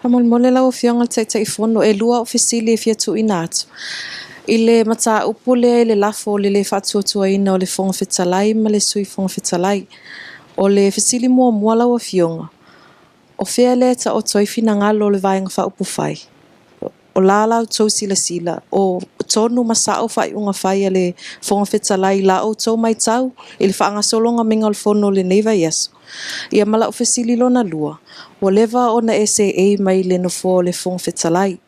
Faamolemole lau Afioga i le Taitaifono, e lua au fesili e fia tuuina atu. I le mataupu lea i le lafo o le le faatuatuaina o le Fofoga Fetalai ma le Sui Fofoga Fetalai. O le fesili muamua lau Afioga, o fea lea e taoto ai finagalo o le Vaega Faaupufai? O la la outou silasila, o tonu ma sao faaiuga fai a le Fofoga Fetalai i la outou matau i le faagasologa maiga o le Fono i lenei vaiaso? Ia ma lau fesili lona lua, ua leva ona e seei mai le Nofoa o le Fofoga Fetalai.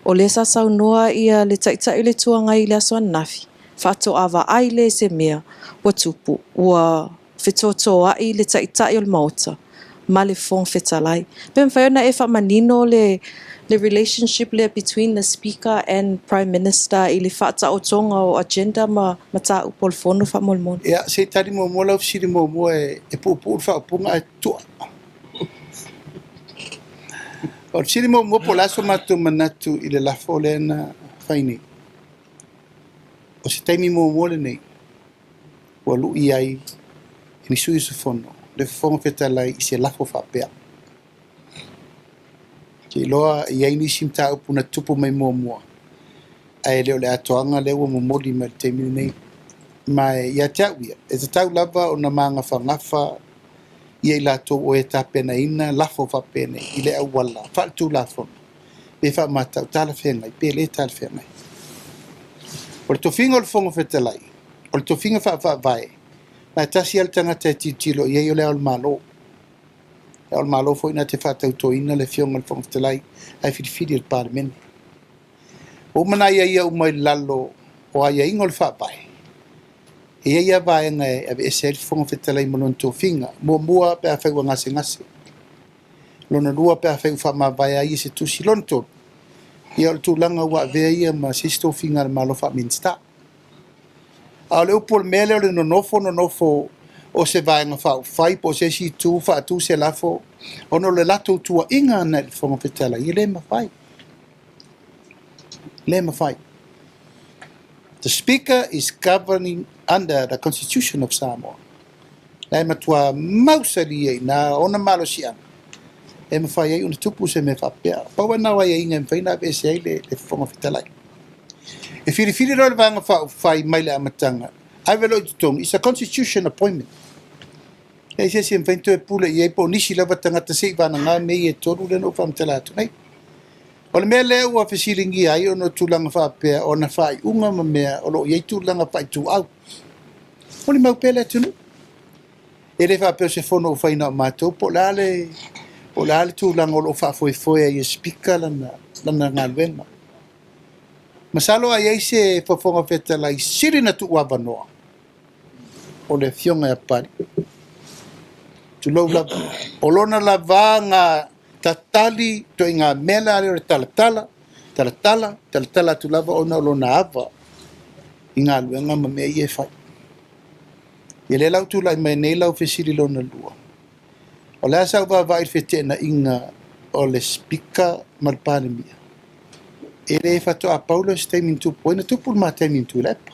O lea sa saunoa ia le Taitai o le Itu Agai i le aso ananafi, faatoa vaai lea i se mea ua tupu, ua fetotoai le Taitai o le Maota ma le Fofoga Fetalai. Pe mafai ona e faamanino le relationship lea between the Speaker and Prime Minister i le faataotoga o agenda ma mataupu o le Fono faamolemole? Ia, se i tali muamua lau fesili muamua e puupuu le faaupuga ae toa. O le fesili muamua po o le a so matou manatu i le lafo lea na fai nei. O se taimi muamua lenei ua lui ai e ni sui usufono le Fofoga Fetalai i se lafo faapea. Ou te iloa e i ai nisi mataupu na tupu mai muamua, ae le o le atoaga lea ua momoli mai i le taimi lenei. Ma ia te au ia, e tatau lava ona magafagafa ia i latou o e tapenaina lafo faapenei i le auala faaletulafono pe faamatau talafeagai pe le talafeagai. O le tofiga o le Fofoga Fetalai, o le tofiga faafaavae, ma e tasi lava le tagata e tilotilo i ai o le Ao o le Malo. O le Ao o le Malo foi na te faatautoina le Afioga i le Fofoga Fetalai ae filifili e le Palemene. Ua uma ona aiaia uma i lalo o aiaiga o le Faavae, e i ai lava vaega e aveese ai le Fofoga Fetalai ma lona tofiga. Muamua, pe afai ua gasegase. Lona lua, pe afai ua faamavae ai se tusi. Lona tolu, ia o le tulaga ua avea ia ma se isi tofiga a le Malo faa-Minisita. A o le upu o le mea lea o le nonofo nonofo o se Vaega Faaupufai po o se isi itu faatu se lafo ona o le latou tuuaiga lena i le Fofoga Fetalai, e le mafai. Le mafai. The Speaker is governing under the Constitution of Samoa. La e matua mausali ai na ona malosiaga e mafai ai ona tupu se mea faapea. Pau na o aiaiga e mafai ona aveese ai le Fofoga Fetalai. E filifili loa le Vaega Faaupufai mai le amataga, ave loa i totonu, it's a constitution appointment. E se isi e mafai ona toe pule i ai po o nisi lava tagata se i vagana mea ia e tolu lea na ou faamatala atu nei. O le mea lea ua fesiligia ai ona o tulaga faapea ona faaiuga ma mea o lo o i ai tulaga faaituau. Molimau pea le atunuu. E le faapea o se fono ua fai na o matou po o le a le, po o le a le tulaga o lo o faafoefoe ai e Speaker lana galuega. Masalo a i ai se Fofoga Fetalai sili na tuuavanoa o le Afioga ia Papalii. Tulou lava. O lona lava tatali ituaiga mea la lea o le talatala, talatala, talatala atu lava ona o lona ava i galuega ma mea ia e fai. Ia lea la ua tulai mai nei lau fesili lona lua. O le a sau vaavaai i le feteenaiga o le Speaker ma le Palemia? E le faatoa pau lea o se taimi na tupu ai, na tupu le ma taimi na Tuilaepa.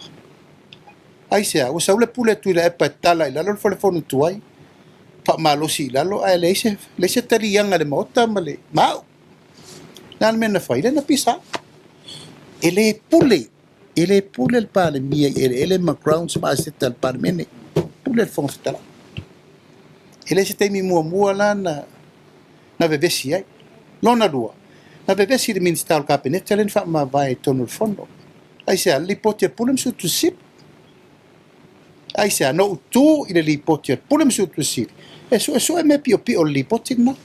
Aisea? Ua sau le pule a Tuilaepa e tala i lalo le falefono tuai, faamalosi i lalo, ae leai se taliaga i le Maota ma le ma au. Le a le mea na fai? Lea na pisa. E le pule, e le pule le Palemia i eleele ma grounds ma aseta a le Palemene. Pule le Fofoga Fetalai. E le se taimi muamua la na vevesi ai. Lona lua, na vevesi le Minisita o le Kapeneta lea na faamavae i totonu o le fono. Aisea? Le lipoti a Pule ma Suetusi Sili. Aisea? Na ou tu i le lipoti a Pule ma Suetusi Sili e suesue mea piopio o le lipoti lena.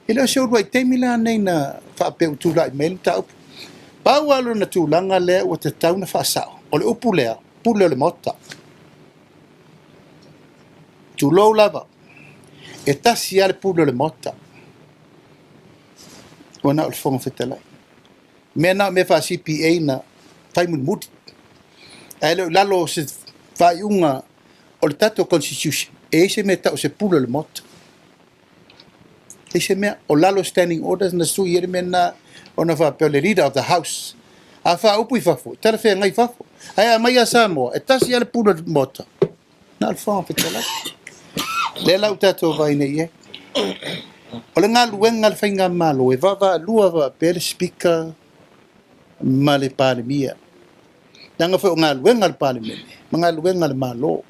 E le o se uluai taimi la nei na faapea ua tulai mai le mataupu. Pau lava lona tulaga lea ua tatau ona faasao, o le upu lea, pule o le Maota. Tulou lava, e tasi lava le pule o le Maota, ua na o le Fofoga Fetalai. Mea na o mea faa-CPA na fai mulimuli. Ae le o i lalo o se faaiuga o le tatou Constitution, e i ai se mea tau o se pule o le Maota. E se mea, o lalo Standing Orders na sui ai le mea na ona faapea o le Leader of the House. A faaupu i fafo, e talafeagai i fafo. Ae a mai ia Samoa, e tasi lava le pule o le Maota, na o le Fofoga Fetalai. Lea la ua tatou vaai nei i ai. O le galuega a le Faigamalo e vaavaalua faapea le Speaker ma le Palemia. Leaga foi o galuega a le Palemene ma galuega a le Malo.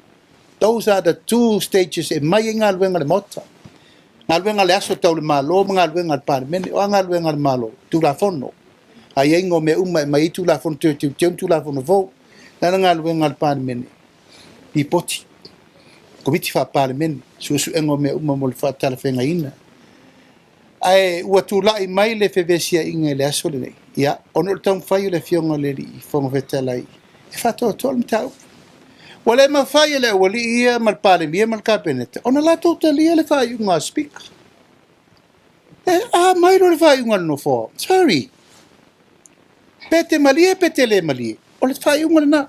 Those are the two stages e mai ai galuega a le Maota. Galuega a le aso tau le Malo ma galuega a le Palemene. O a galuega a le Malo? Tulafono. Aiaiga o mea uma e aumai ai Tulafono Toe Teuteu ma Tulafono fou. O le a le galuega a le Palemene? Lipoti. Komiti Faa-Palemene. Suesuega o mea uma mo le faatalafeagaiina. Ae ua tulai mai le fevesiaiga i le aso lenei, ia, ona o le taumafai o le Afioga i le Alii Fofoga Fetalai e faatoatoa le mataupu. Ua le mafai e le aualii ia ma le Palemia ma le Kapeneta ona latou talia le faaiuga a Speaker. E a mai loa le faaiuga a le Nofoa, sorry, pe te malie pe te le malie, o le faaiuga lena.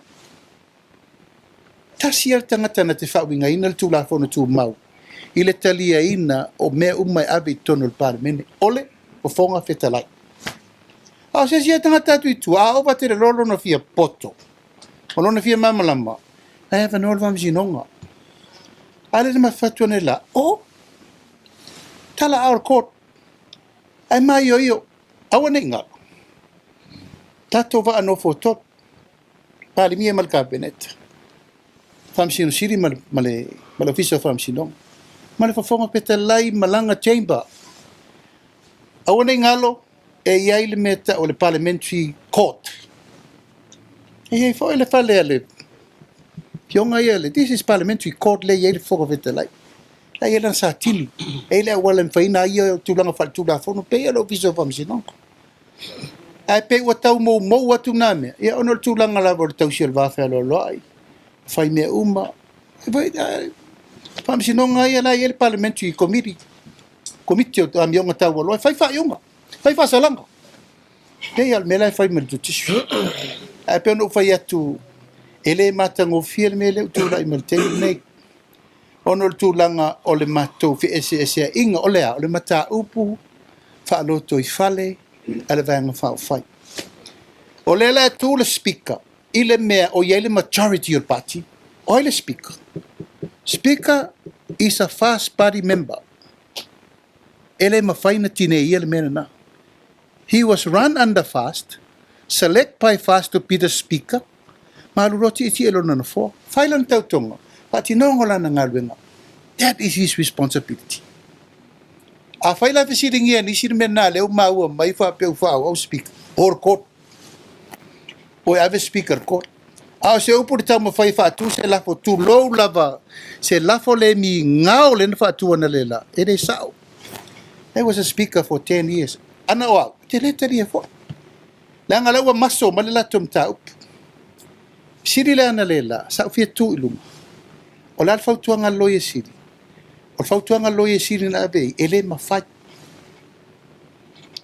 Tasi lava le tagata na te faauigaina le Tulafono Tumau i le taliaina o mea uma e ave i totonu o le Palemene, o le Fofoga Fetalai. A o se isi lava tagata atu i tua, a ova tele loa lona fia poto ma lona fia malamalama, la e avanoa le Faamasinoga. A lea na mafatu analeila, o tala aao o le court, ae maioio, aua ne i galo, tatou vaa nofo tolu, Palemia ma le Kapeneta, Faamasino Sili ma le Ofisa o Faamasinoga, ma le Fofoga Fetalai ma lana Chamber. Aua ne i galo, e i ai le mea e tau o le Parliamentary Court. E i ai foi le fale a le Afioga ia, this is Parliamentary Court lea e i ai le Fofoga Fetalai. La e i ai lana satili, e i ai le auala e mafai ona ai ia tulaga faaletulafono, pei o le Ofisa o Faamasinoga. Ae pei ua tau moumou atu na mea, ia ona o le tulaga lava o le tausi o le va fealoaloai, fai mea uma. Faamasinoga ia la e i ai le Parliamentary Committee, Komiti o Amioga Taualoa, e fai faaiuga, fai faasalaga. Pei lava o le mea la e fai ma le Judiciary. Ae pei ona ou fai atu, e le matagofie le mea lea ua tulai mai i le taimi lenei, ona o le tulaga o le matou feeseeseaiga. O le a? O le mataupu faalotoifale a le Vaega Faaupufai. O lea la e tu le Speaker i le mea o i ai le majority o le Pati. O ai le Speaker? Speaker is a first party member. E le mafai ona tineia le mea lena. He was run under FAST, select by FAST to be the Speaker, ma alu loa tietie lona nofoa. Fai lana tautoga, faatinoga lana galuega. That is his responsibility. A fai la fesiligia e nisi le mea lena lea ua maua mai faapea ua faaauau Speaker, o le court. O e ave Speaker i le court. A o se upu i le taumafai e faatu se lafo, tulou lava, se lafo le migao lea na faatu analeila, e le sao. There was a Speaker for 10 years. Ana o au, ou te le talia foi. Leaga o lea ua maso mai le latou mataupu. Sili le analeila, sa ou fia tu i luga. O le a le fautuaga a le Loia Sili? O le fautuaga a le Loia Sili na ave ai, e le mafai.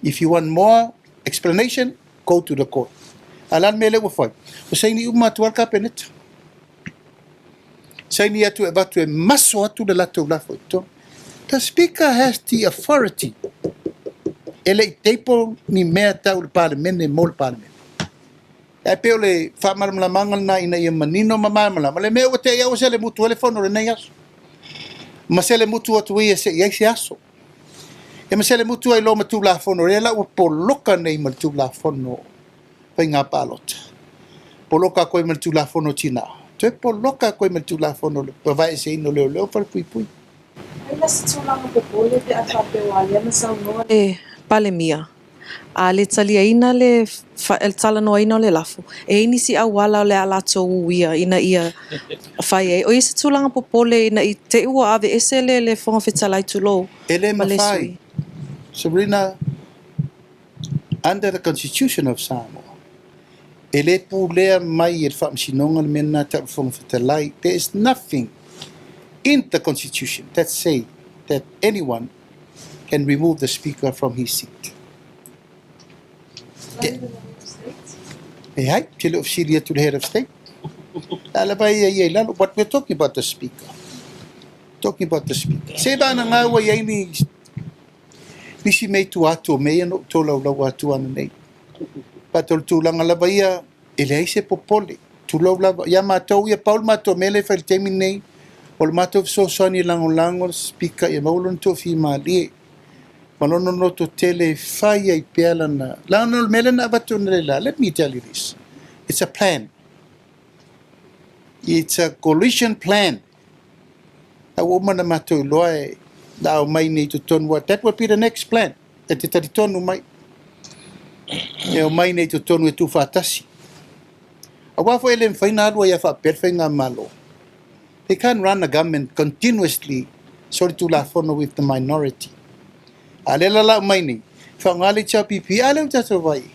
If you want more explanation, go to the court. A o le a le mea lea ua fai? Ua saini uma atu lava le Kapeneta. Saini atu e avatu e maso atu le latou lafo i totonu. The Speaker has the authority. E le i table ni mea tau le Palemene mo le Palemene. Ae pei o le faamalamalamaga lena ina ia manino ma malamalama le mea ua te i au ua selemutu ai le fono i lenei aso. Ma selemutu atu ia se i ai se aso. E ma selemutu ai loa ma Tulafono, lea la ua poloka nei ma le Tulafono Faiga Palota. Poloka atu ai ma le Tulafono Tina. Toe poloka atu ai ma le Tulafono o le Vavaeseina o Leoleo Falepuipui. Ai la se tulaga popole pe a faapea ua lea na saunoa le Palemia a le taliaina le talanoaina o le lafo, e i ai nisi auala o le a latou uia ina ia fai ai. O i ai se tulaga popole ina i te i ua aveese le Fofoga Fetalai tulou E le ma le mafai, sui. Sabrina, under the Constitution of Samoa, e le pulea mai e le Faamasinoga le mea lena tau le Fofoga Fetalai. There is nothing in the Constitution that say that anyone can remove the Speaker from his seat. E ai, te le o fesili atu le Head of State. La lava ia ia i lalo, but we're talking about the Speaker. Talking about the Speaker. Se vana ngā ua iai ni nisi mea i tua atu o mea ia na ou tolaulauina atu ananei. But o le tulaga lava ia, e leai se popole. Tulou lava. Ia matou ia, pau le matou mea lea e fai i le taimi lenei, o le matou fesoasoani e lagolago le Speaker ia maua lona toafimalie. Ma lona loto tele e fai ai pea lana, leaga o le mea lea na avatu analeila, let me tell you this, it's a plan. It's a coalition plan. A ua uma ona matou iloa e le a omai nei i totonu, what, that will be the next plan, e te talitonu mai, e omai nei i totonu e tuufaatasi. Aua foi e le mafai ona alu ai lava faapea le faigamalo. They can't run a government continuously solitulafono with the minority. A lea la lau mai nei, faaaoga le HRPP, a lea ua tatou vaai i ai.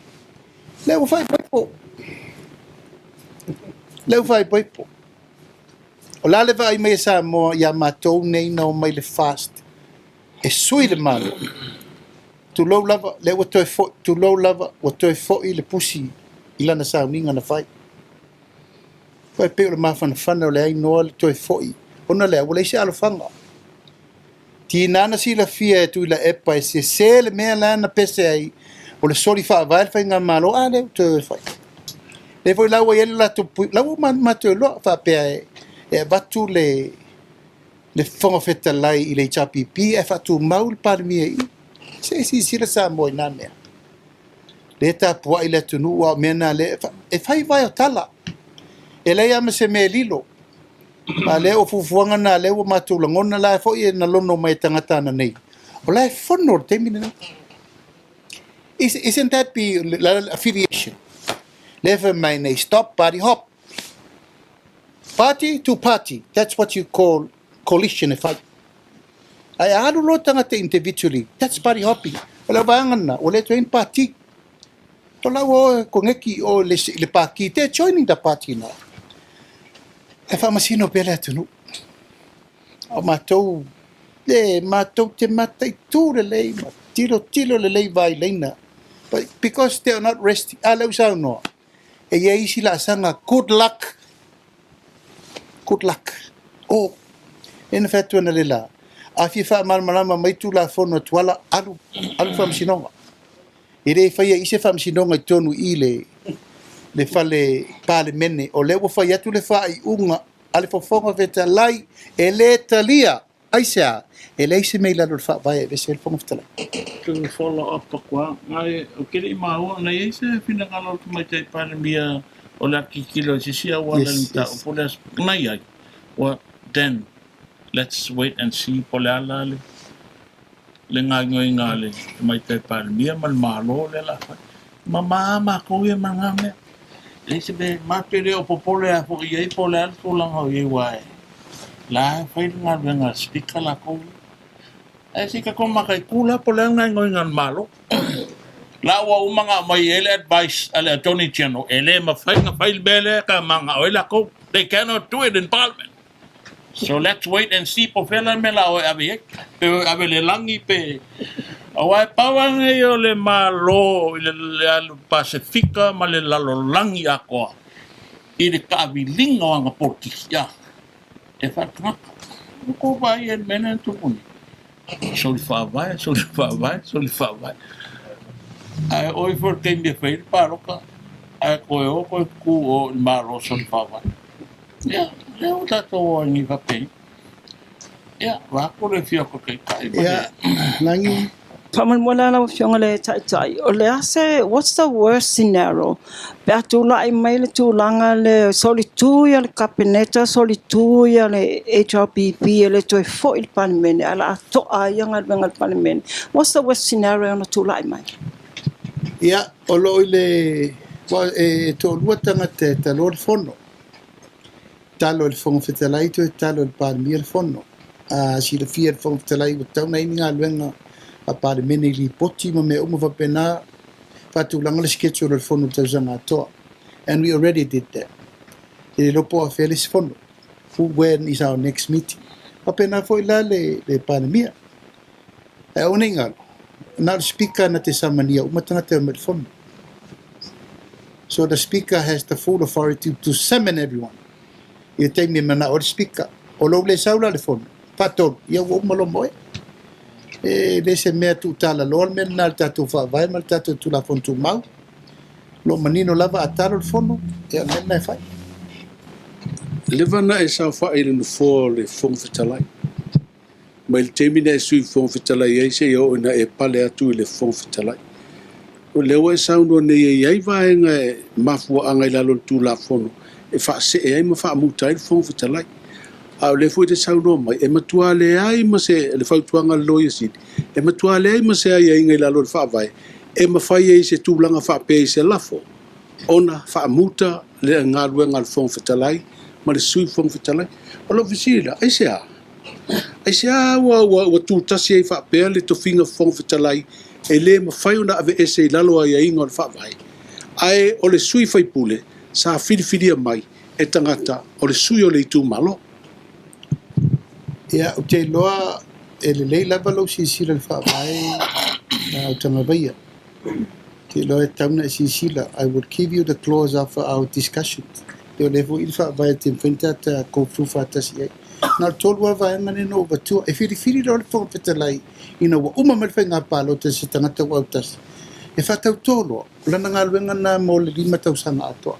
Lea ua faaipoipo. Lea ua faaipoipo. O le a le vaai mai a Samoa ia matou nei na omai le FAST e sui le Malo. Tulou lava, lea ua toe foi, tulou lava, ua toe foi le pusi i lana sauniga na fai. Aua e pei o le mafanafana o le ainoa le toe foi, ona lea ua leai se alofaga. Tiga na silafia e Tuilaepa e sese le mea la na pese ai, o le soli faavae le faigamalo, a lea ua toe fai. Lea foi la ua i ai le latou pui, la ua matou iloa faapea e avatu le le Fofoga Fetalai i le HRPP ae faatumau le Palemia i i. Se i silasila Samoa i na mea. Lea e tapuai le atunuu, a o mea na lea e fai vae o tala. E leai lava ma se mea e lilo. A lea o fuafuaga na lea ua matou lagona la foi e na lono mai e tagata ana nei. O la e fono le taimi lenei. Isn't that be affiliation? Lea fai mai nei, stop party hop. Party to party. That's what you call coalition e fai. Ae a alu loa tagata individually, that's party hopping. O le vaega lena, ua le toe i ai ni pati. O la ua o koneki o le, le paki, they're joining the party now. E faamasino pea le atunuu. O matou, le matou te mataitu lelei ma tilotilo lelei vailaina. But because they are not resting, a lea ua saunoa, e i ai isi laasaga, good luck, good luck. O, lea na fai atu analeila, a fia faamalamalama mai Tulafono a Tuala, alu, alu faamasinoga. E le faia i se faamasinoga i totonu i le, le fale Palemene, o lea ua fai atu le faaiuga a le Fofoga Fetalai, e le talia. Aisea? E leai se mea i lalo o le Faavae e aveese ai le Fofoga Fetalai. To follow up atu lava, ae ou te le i maua na i ai se finagalo o le Tamaitai Palemia o le a tilotilo i se isi auala i le mataupu lea na i ai. Well, then let's wait and see po o le a la le le gaoioiga a le Tamaitai Palemia ma le Malo lea o le a fai. Mama matou ia ma lena mea. E leai se mea, matou te le o popole lava foi i ai po o le a le tulaga o i ai aua la e fai le galuega a le Speaker latou ia. Ae se i tatou mataitu la po o le a le gaoioiga a le Malo. La ua uma ona aumai i ai le advice a le Attorney General e le mafai ona fai le mea lea e manao ai latou. They cannot do it in Parliament. So let's wait and see po o fea la le mea o le a o e ave i ai. Pe o e ave i le lagi pe... Aua e pau lava lenei o le Malo i le alu Pasefika ma le lalolagi atoa i le taaviliga o ana polokiki e faaletagata. Ua tou vaai i ai i le mea lea na tupu nei. Soli faavae, soli faavae, soli faavae. Ae oo ifo i le taimi e fai ai le palota, ae toe o toe tutu o i le Malo soli faavae. Ia, lea ua tatou o ai nei faapea. Ia, vaeatu le afio atu o le Taitai ma le. Ia, Lagi. Faamolemole lava lau Afioga i le Taitai, o le a se, what's the worst scenario pe a tulai mai le tulaga le solitu ia le Kapeneta, solitu ia le HRPP e le toe foi i le Palemene ae o le a toa ai ia galuega a le Palemene. What's the worst scenario na tulai mai? Ia, o lo o i le, aua e toalua tagata e taloa le fono. Talo e le Fofoga Fetalai toe talo e le Palemia le fono. A silafia e le Fofoga Fetalai ua tatau ona i ai ni galuega a Palemene i lipoti ma mea uma faapena, faatulaga le schedule o le fono i le tausaga atoa. And we already did that. E le iloa po o afea le isi fono. When is our next meeting? Faapena foi la le, le Palemia. Ae aua ne i galo, na o le Speaker na te samania uma tagata e omai i le fono. So the Speaker has the full authority to summon everyone i le taimi e manao ai le Speaker. O lou le sau la i le fono, faatolu, ia ua uma loa ma oe. E le se mea tuutalaloa le mea lena i le tatou Faavae ma le tatou Tulafono Tumau. O lo o manino lava a talo le fono, ia o le mea lena e fai. Leva ona e saofai i le nofoa o le Fofoga Fetalai. Mai le taimi na e Sui Fofoga Fetalai ai seia oo ina e pale atu i le Fofoga Fetalai. O lea ua e saunoa nei e i ai vaega e mafuaaga i lalo o le Tulafono e faasee ai ma faamuta ai le Fofoga Fetalai. A o lea foi e te saunoa mai, e matua leai ma se, le fautuaga a le Loia Sili, e matua leai ma se aiaiga i lalo o le Faavae e mafai ai i se tulaga faapea i se lafo ona faamuta le galuega a le Fofoga Fetalai ma le Sui Fofoga Fetalai. O lau fesili la, aisea? Aisea ua, ua, ua tutasi ai faapea le tofiga Fofoga Fetalai e le mafai ona aveese i lalo o aiaiga o le Faavae, ae o le sui faipule sa filifilia mai e tagata o le sui o le itumalo? Ia, ou te iloa e lelei lava lou silasila i le Faavae Autagavaia. Ou te iloa e tatau ona e silasila. I will give you the clause after our discussion. E o lea foi le Faavae e te mafai ona tata go through faatasi i ai. Na o le tolu lava vaega nei na ou avatua. E filifili loa le Fofoga Fetalai ina ua uma mai le faiga palota i se tagata ua autasi. E faatauto loa, o lana galuega lena mo le 5 tausaga atoa.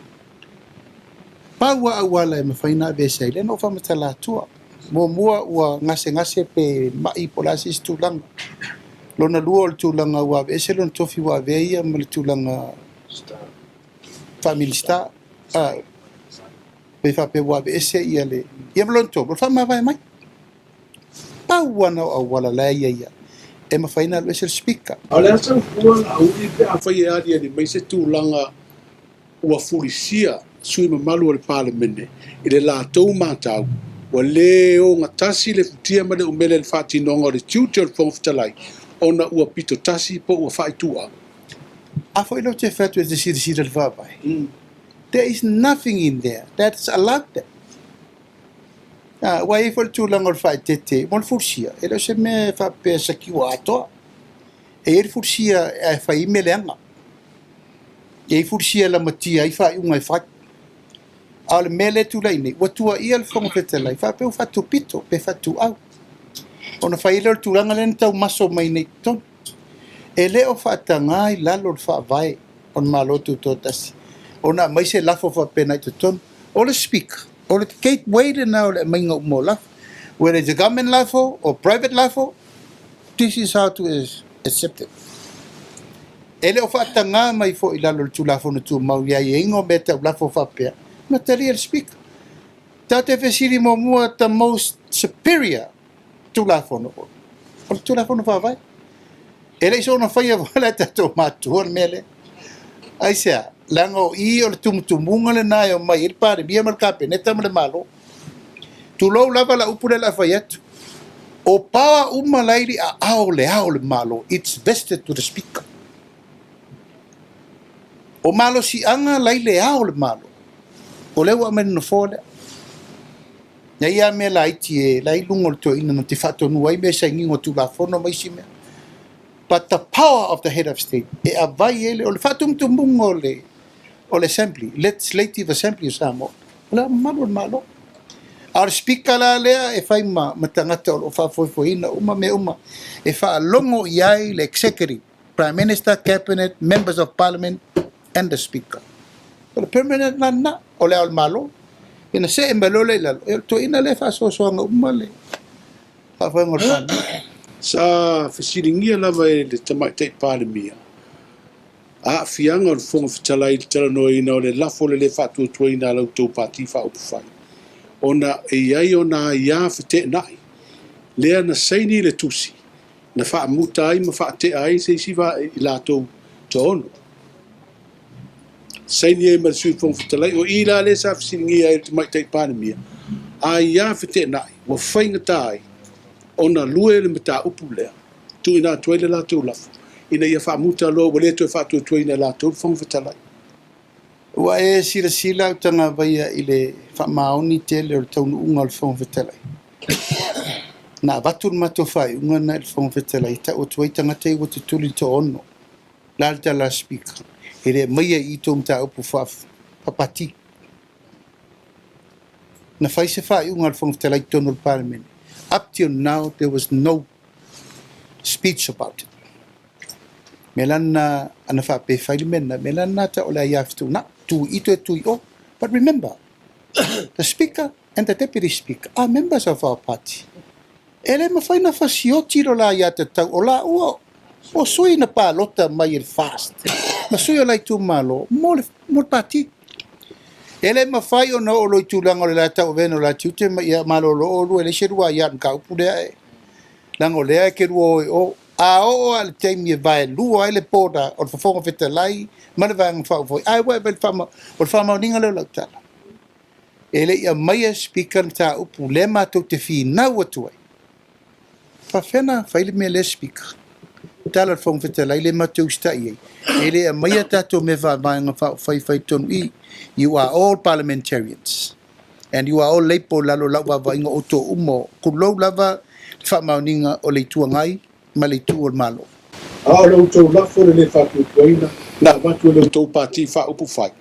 Pau lava auala e mafai ona aveese ai, lea na ou faamatala atua. Muamua ua gasegase pe mai po o le a se isi tulaga. Lona lua o le tulaga ua aveese lona tofi ua avea ia ma le tulaga faa-Minisita, pe faapea ua aveese ia le... Ia ma lona tolu, o le faamavae mai. Pau lava na o auala la e i ai ia e mafai ona alu ese le Speaker. A o le a sau fua Laauli pe afai e aliali mai se tulaga ua fulisia sui mamalu o le Palemene i le latou matau ua le ogatasi le futia ma le umele i le faatinoga o le tiute o le Fofoga Fetalai ona ua pitotasi po ua faaituau. A foi lea ou te fai atu e te silasila i le Faavae, there is nothing in there that's allowed that. Ua i ai foi le tulaga o le faaeteete mo le fulisia, e le o se mea e faapea e secure atoa. E i ai le fulisia e fai ai mea leaga. E i ai fulisia e lamatia ai faaiuga e fai. A o le mea lea e tulai nei, ua tuuaia le Fofoga Fetalai faapea ua faatupito pe faatuau. Ona fai ai lea o le tulaga lea na taumaso mai nei i totonu. E le o faataga i lalo o le Faavae o le Malo Tutoatasi ona aumai se lafo faapena i totonu. O le Speaker, o le gateway lena o le aumaiga uma o lafo. Whether it's a government lafo or private lafo, this is how to accept it. E le o faataga mai foi i lalo o le Tulafono Tumau i aiaiga o mea tau lafo faapea, na talia e le Speaker. Tatou te fesili muamua the most superior Tulafono, o le Tulafono Faavae. E le i soona faia foi la e tatou matua le mea lea. Aisea? Leaga o i o le tumutumuga lena e omai ai le Palemia ma le Kapeneta ma le Malo. Tulou lava la upu lea o le a fai atu, o power uma la e i le aao o le Ao o le Malo, it's vested to the Speaker. O malosiaga la i le Ao o le Malo, o lea ua aumai i le Nofoa lea. E i ai lava mea laiti e la e i luga o le toeaina na te faatonuina ai mea sainiga o Tulafono ma isi mea. But the power of the head of state e avai ai le, o le faatumutumuga o le, o le Assembly, Legislative Assembly o Samoa, o le mamalu o le Malo. A o le Speaker la lea e fai ma, ma tagata o lo o faafoefoeina uma mea uma, e faalogo i ai le Executive, Prime Minister, Cabinet, Members of Parliament and the Speaker. O le permanent la lena, o le Ao o le Malo. Ina see mai loa lea i lalo, e o le toeaina lea e faasoasoaga uma le faafoega o le Palemene. Sa fesiligia lava e le Tamaitai Palemia aafiaga o le Fofoga Fetalai i le talanoaina o le lafo o le le faatuatuaina a la outou Pati Faaupufai ona e i ai ona aia feteenai lea na saini le tusi na faamuta ai ma faatea ai se isi i latou toaono. Saini ai ma le Sui Fofoga Fetalai, o i la lea sa fesiligia ai le Tamaitai Palemia, aia feteenai ua faigata ai ona lue le mataupu lea, tuuina atu ai le latou lafo ina ia faamuta loa ua le toe faatuatuaina e latou le Fofoga Fetalai. Ua e silasila Autagavaia i le faamaoni tele o le taunuuga o le Fofoga Fetalai? Na avatu le matou faaiuga lena i le Fofoga Fetalai e tau atu ai tagata ia ua tutuli i le toaono. O le a le tala a le Speaker? E le aumaia i i tou mataupu faapati. Na fai se faaiuga a le Fofoga Fetalai i totonu o le Palemene. Up till now there was no speech about it. Mea la lena, ana faapea e fai le mea lena, mea la lena tau o le aia fetuunai, tu i i toe tu i o. But remember, the Speaker and the Deputy Speaker are members of our party. E le mafai ona fasioti lo la aiatatau o laua o sui na palota mai e le FAST ma sui o la itumalo mo le mo le pati. E le mafai ona oo loa i tulaga o le la tauavega o la tiute ma ia malolo oulua e leai se lua aia i le mataupu lea e leaga o lea e te lua o i o. A oo lava i le taimi e vaelua ai le border o le Fofoga Fetalai ma le Vaega Faaupufai, ai ua e vaai i le faama, o le faamaoniga lea o lau tala. E le i aumaia e Speaker le mataupu lea matou te finau atu ai. E faapefea ona fai le mea lea Speaker? Tala a le Fofoga Fetalai lea matou te usitai i ai, e le aumaia tatou mea faavaega faaupufai e fai i totonu i i. You are all parliamentarians and you are all label i lalo o lau vaavaaiga o outou uma, tulou lava le faamaoniga o le Itu Agai ma le Itu o le Malo. A o le outou lafo le le faatuatuaina na avatu e le outou Pati Faaupufai,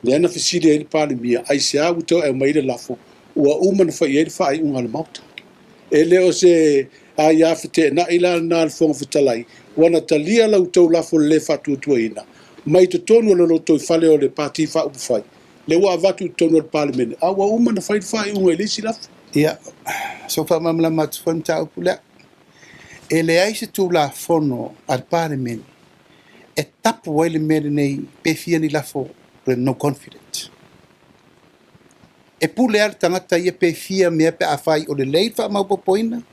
lea na fesili ai le Palemia, aisea ua toe aumai le lafo ua uma ona fai i ai le faaiuga a le Maota? E le o se aia feteenai la lena a le Fofoga Fetalai, ua na talia la outou lafo le le faatuatuaina mai totonu o le lotoifale o le Pati Faaupufai, lea ua avatu i totonu o le Palemene, a ua uma ona fai le faaiuga i le isi lafo. Ia, se i faamalamalama atu foi le mataupu lea. E leai se Tulafono a le Palemene e tapu ai le mea lenei pe fia ni lafo le no confidence. E pule lava le tagata ia pe fia mea pe afai o lelei le faamaopoopoina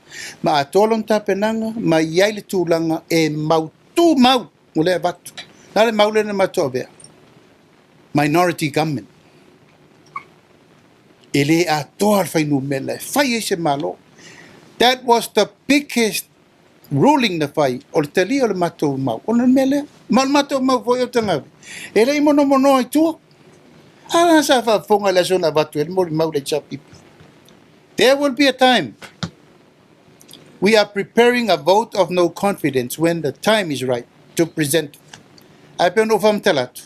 ma atoa lona tapenaga ma i ai le tulaga e mautu mau o lea e avatu. O le a le mau lea na matou avea? Minority government. E le atoa le fuainumera e fai ai se Malo. That was the biggest ruling na fai o le talia o le matou mau. Ona o le mea lea. Ma o le matou mau foi o Tagave. E le i monomonoa i tua. A la sa faafofoga i le aso na avatu ai le molimau le HRPP. There will be a time. We are preparing a vote of no confidence when the time is right to present. Ae pei ona ou faamatala atu,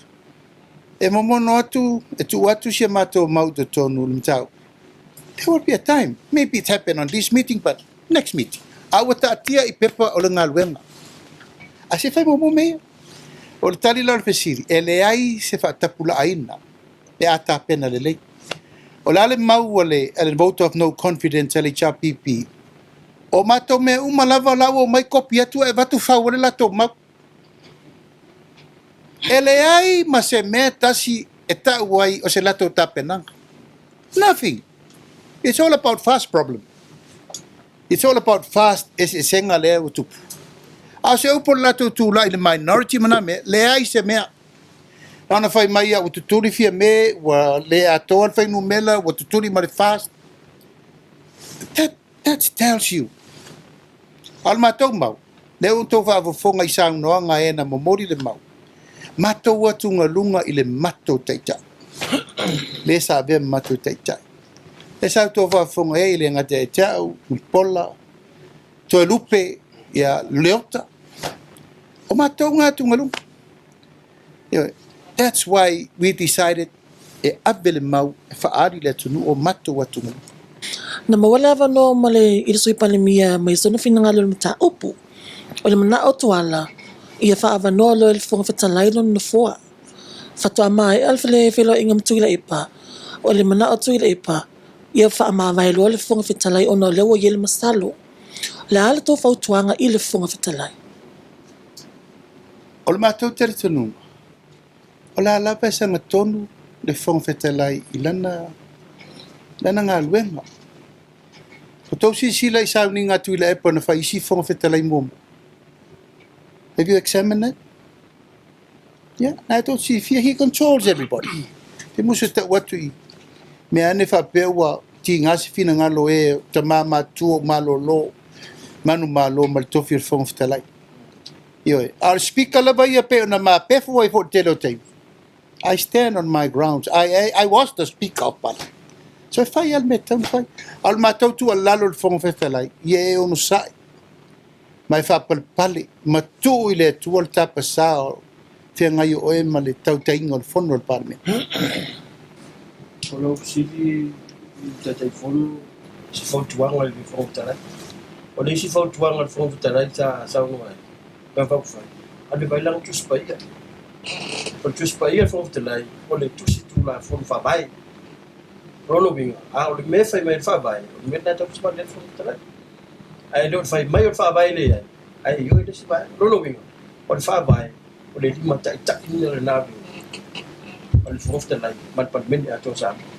e momono atu, e tuu atu si a matou mau i totonu o le mataupu. There will be a time. Maybe it happen on this meeting, but next meeting. A ua taatia i pepa o le galuega. A se fai muamua mea ia. O le tali la o le fesili, e leai se faatapulaaina pe a tapena lelei. O le a le mau a le, a le vote of no confidence a le HRPP? O matou mea uma lava la ua omai kopi atu ae avatu fau ai le latou mau. E leai ma se mea tasi e tau ai o se latou tapenaga. Nothing. It's all about FAST problem. It's all about FAST eseesega lea ua tupu. A o se upu o le latou tulai i le minority ma nā mea, leai se mea. Na ona fai mai ia ua tutuli Fiame, ua le atoa le fuainumera, ua tutuli ma le FAST. That tells you. A o le matou mau, lea ua outou faafofoga i saunoaga e na momoli le mau, matou atugaluga i le matou taitai. Le sa avea ma matou taitai. Lea sa outou faafofoga ai, e le gata ia te au, Mulipola, Toelupe, ia Leota. O matou ngā atugaluga. Ioe. That's why we decided e ave le mau e faaali le atunuu o matou atugaluga. Na maua le avanoa ma le i le Sui Palemia mai sona finagalo i le mataupu. O le manao Tuala, ia faaavanoa loa e le Fofoga Fetalai lona nofoa. Faatoa maea le feiloaiga ma Tuilaepa, o le manao Tuilaepa, ia faamavae loa le Fofoga Fetalai ona o lea ua i ai le masalo. O le a le tou fautuaga i le Fofoga Fetalai? O le matou talitonuga, o le a lava e sagatonu le Fofoga Fetalai i lana, lana galuega. Ua tou silasila i sauniga a Tuilaepa na fai i isi Fofoga Fetalai muamua? Have you examined that? Yeah, na e tou silafia, he controls everybody. Te musu e tau atu i mea ane faapea ua tiga se finagalo e o tama matutua o malolo, manumalo ma le tofi o le Fofoga Fetalai. Ioe, a o le Speaker lava ia pei ona mapefu ai foi i le tele o taimi. I stand on my grounds. I was the Speaker of Parliament. So e fai lava le mea e tatau ona fai. A o le matou tuualalo i le Fofoga Fetalai, ia e onosai ma e faapalepale ma tuu i le Atua le tapasā o feagai o oe ma le tautaiga o le Fono a le Palemene. O lau fesili i le Taitaifono i se fautuaga i le Fofoga Fetalai. O le isi fautuaga a le Fofoga Fetalai sa saunoa ai, Vaega Faaupufai, alu e vaai lana Tusi Paia. O le Tusi Paia a le Fofoga Fetalai, o le Tusi Tulafono Faavae. O lona uiga, a o le mea e fai mai ai le Faavae, o le mea lena e tatau ona savali ai le Fofoga Fetalai. Ae le o le fai mai o le Faavae e leai, ae ioe le isi vaega. O lona uiga, o le Faavae, o le limataitaiina lena o le Fofoga Fetalai ma le Palemene atoa o Samoa.